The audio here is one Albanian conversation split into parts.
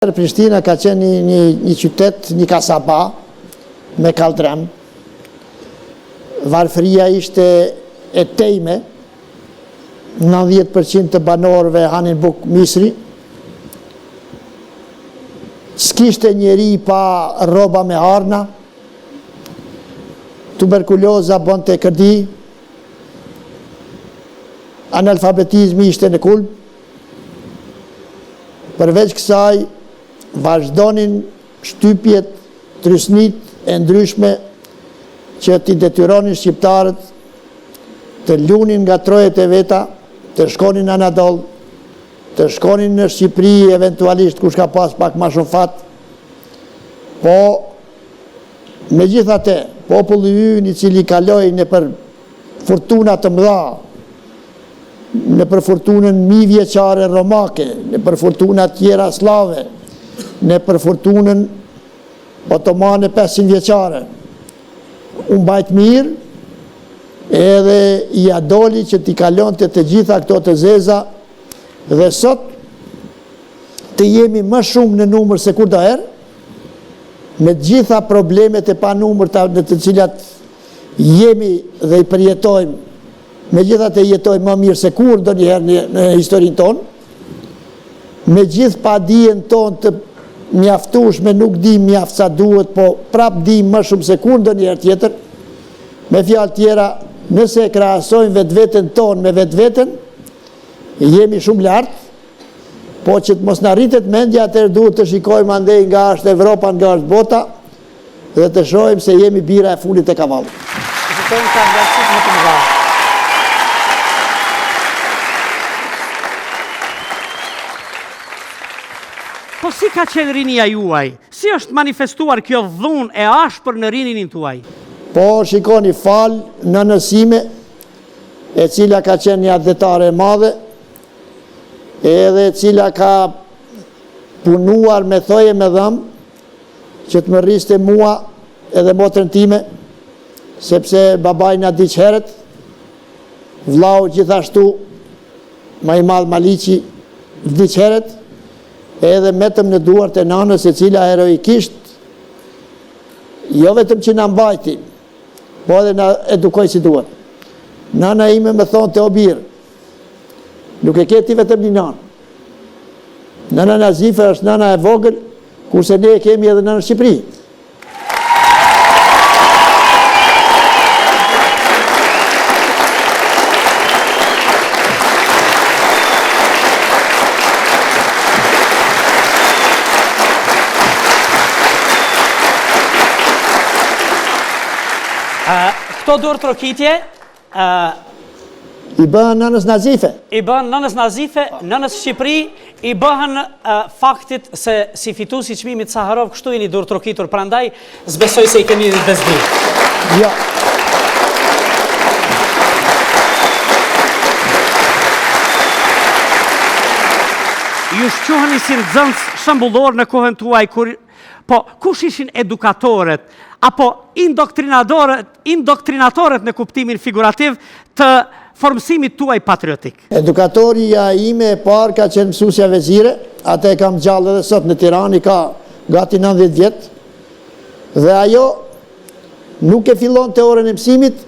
Prishtina ka qenë një, një, një qytet, një kasaba me kalldrem. Varfëria ishte e tejme, 90% të banorëve hanin bukë misri. S'kishte njeri pa rroba me arna. Tuberkuloza bënte kërdi. Analfabetizmi ishte në kulm. Përveç kësaj, vazhdonin shtypjet, trysnitë e ndryshme që t'i detyronin shqiptarët të lunin nga trojet e veta, të shkonin në Anadoll, të shkonin në Shqipëri, eventualisht kush ka pas pak ma shumë fat, po megjithatë, populli ynë i cili kaloi nëpër furtuna të mëdha, nëpër furtunën mijëvjeçare romake, nëpër furtuna tjera sllave, nëpër furtunën otomane 500 vjeçare. U mbajt mirë, edhe ia doli që t'i kalonte të gjitha këto të zeza dhe sot të jemi më shumë në numër se kurdoherë, me të gjitha problemet e panumërta në të cilat jemi dhe i përjetojmë Megjithatë jetojmë më mirë se kurrë ndonjëherë në, në historinë tonë. Me gjithë padijen tonë të mjaftueshme nuk dimë mjaft sa duhet, po prap dimë më shumë se kurrë ndonjëherë tjetër. Me fjalë tjera, nëse e krahasojmë vetveten tonë me vetveten, jemi shumë lart, po që të mos na rritet mendja, atëherë duhet të shikojmë andej nga është Evropa, nga është bota, Dhe të shohim se jemi bira e fundit e kavallit. Të fitojmë kënaqësitë më të mëdha. Po si ka qenë rinia juaj? Si është manifestuar kjo dhunë e ashpër në rininë tuaj? Po shikoni, falë nënës sime, e cila ka qenë një atdhetare e madhe, edhe e cila ka punuar me thoj e me dhëmbë, që të më rriste mua edhe motrën time, sepse babai na vdiq herët, vllau gjithashtu, ma i madh Maliqi, vdiq herët, edhe metëm në duart e nanës e cila heroikisht, jo vetëm që na mbajti, po edhe na edukoi si duhet. Nana ime më thonte o bir, nuk e ke ti vetëm një nanë. Nana Nazife është nana e vogël, kurse ne e kemi edhe nënën Shqipëri. Këto duartrokitje I bëhen nënës Nazife. I bëhen nënës Nazife, nënës Shqipëri, i bëhen faktit se si fitues i çmimit Saharov kështu jeni duartrokitur, prandaj s'besoj se i keni bezdi. Jo. Ju shquheni si nxënës shembullor në kohën tuaj kur po kush ishin edukatorët apo indoktrinatorët indoktrinatorët në kuptimin figurativ të formësimit tuaj patriotik. Edukatorja ime e parë ka qenë mësusja Vezire, atë e kam gjallë edhe sot në Tiranë, i ka gati 90 vjet. Dhe ajo nuk e fillonte orën e mësimit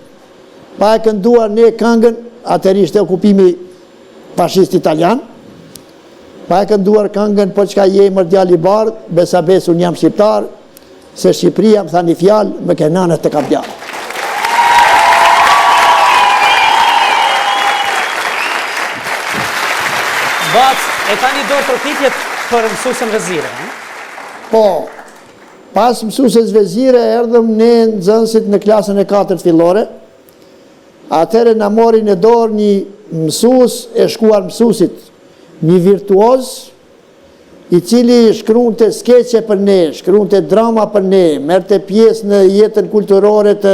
pa e kënduar ne këngën, atëherë ishte okupimi fashist italian. Pa e kënduar këngën, po çka je mor djalë i bardhë, besa besë unë jam shqiptar, Se Shqipëria më tha një fjalë, më ke nënë të kam djalë. Bac, e tani duartrokitjet për mësuesen Vezire, he? Po, pas mësueses Vezire, erdhëm ne nxënësit në klasën e katërt fillore, atëherë na mori në dorë një mësues e shkuar mësuesit, një virtuoz, i cili shkruante skeçe për ne, shkruante drama për ne, merrte pjesë në jetën kulturore të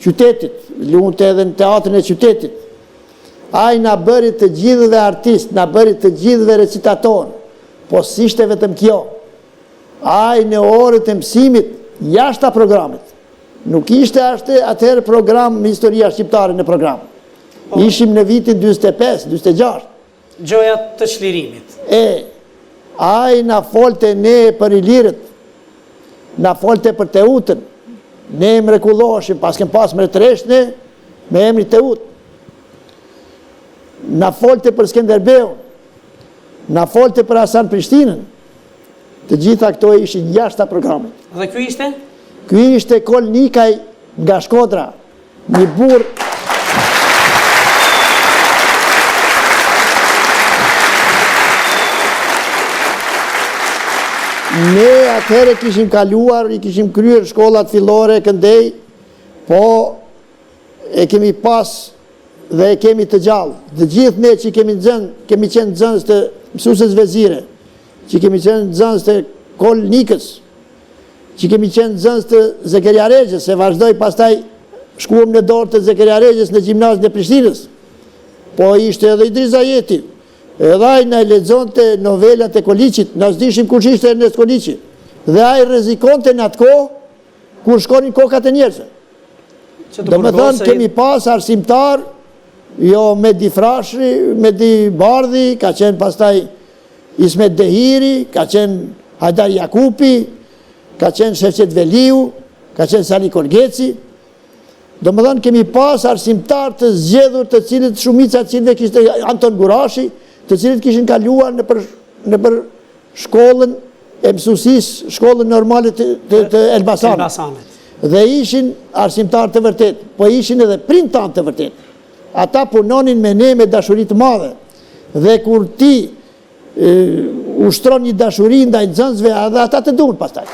qytetit, luante edhe në teatrin e qytetit. Ai na bëri të gjithëve artistë, na bëri të gjithëve recitatorë, po s'ishte vetëm kjo. Ai në orët e mësimit, jashta programit. Nuk ishte ashtë atëherë program historia shqiptare në program. Po. Ishim në vitin 45, 46. Gjoja të çlirimit. E, Ai na folte ne për ilirët, na folte për Teutën, ne mrekulloheshim, paskem pas mbretëreshë ne, me emrin Teutë. Na folte për Skenderbeun, na folte për Hasan Prishtinën, të gjitha këto ishin jashta programit. Dhe ky ishte? Ky ishte Kol Nikaj nga Shkodra, një burrë Ne atëherë kishim kaluar, i kishim kryer shkollat fillore këndej, po e kemi pas dhe e kemi të gjallë. Të gjithë ne që kemi nxënë, kemi qenë nxënës të mësueses Vezire, që kemi qenë nxënës të Kol Nikës, që kemi qenë nxënës të Zekeria Rexhës, se vazhdoi pastaj shkuam në dorë të Zekeria Rexhës në gjimnazin e Prishtinës. Po ishte edhe Idriz Ajeti, edhe ai na lexonte novelat e Koliqit, na s'dishim kush ishte Ernest Koliqi. Dhe ai rrezikonte në atë kohë kur shkonin kokat e njerëzve. Domethënë, kemi pas arsimtar, jo Medi Frashri, Medi Bardhi, ka qenë pastaj Ismet Dehiri, ka qenë Hajdar Jakupi, ka qenë Shefqet Veliu, ka qenë Sali Kolgeci. Domethënë, kemi pas arsimtar të zgjedhur të cilët shumica të cilëve kishte Anton Gurashi, të cilët kishin kaluar nëpër, nëpër shkollën e mësusisë, shkollën normale të, të, të Elbasanit. Elbasanit. Dhe ishin arsimtar të vërtetë, po ishin edhe prindët tanë të vërtetë. Ata punonin me ne me dashuri të madhe. Dhe kur ti e, ushtron një dashuri ndaj nxënësve, edhe ata të duan pastaj.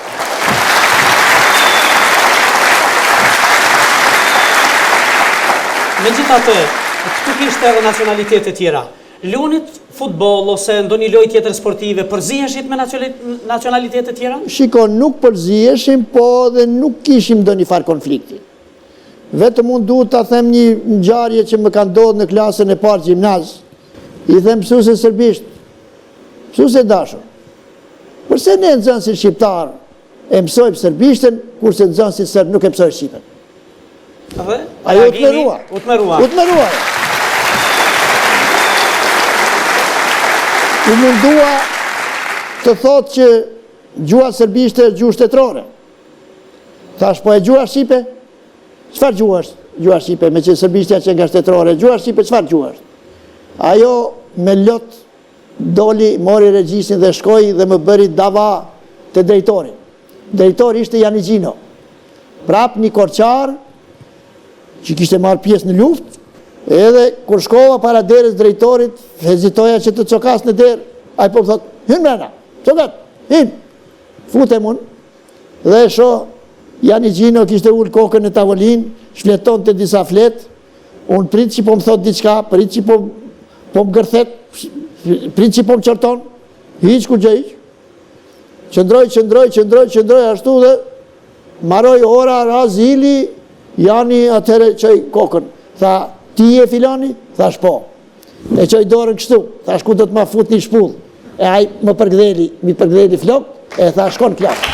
Megjithatë, këtu kishte edhe nacionalitete tjera. Luanit futboll ose ndonjë lojë tjetër sportive, përziheshit me nacionalitete tjera? Shiko, nuk përziheshim, po dhe nuk kishim ndonjë farë konflikti. Vetëm unë duhet ta them një ngjarje që më ka ndodhur në klasën e parë gjimnaz. I them mësueses serbisht, mësuese e dashur, përse ne nxënësit shqiptar e mësojmë serbishten, kurse nxënësit serb nuk e mësojnë shqipen? Dhe? Ajo u tmerrua. U tmerrua. U tmerrua. U mundua të thotë që gjuha serbishte është gjuhë shtetërore. Thash, po e gjuha shqipe? Çfarë gjuha është gjuha shqipe? Meqë serbishtja qenka shtetërore, gjuha shqipe çfarë gjuha është? Ajo me lot doli, mori regjistrin dhe shkoi dhe më bëri dava te drejtori. Drejtor ishte Jani Gjino. Prap një korçar që kishte marrë pjesë në luftë, edhe kur shkova para derës drejtorit, hezitoja që të cokas në derë, ai po më thotë, hyn mrena, cokat, hyn, futem unë, dhe e shoh, Jani Gjino kishte ulë kokën në tavolinë, shfletonte disa fletë, unë prit që po më thotë diçka, prit që po, po më gërthet, prit që po më qorton, hiç kurgjë hiç, Qëndroi, qëndroi, qëndroi, qëndroi, ashtu dhe maroi ora, ra zili, Jani atëherë çoi kokën. Tha, ti je filani? Thash po. E çoi dorën kështu, thash ku do të ma fut një shpullë. E ai më përkdheli, m'i përkdheli flokët, e tha shko n'klasë.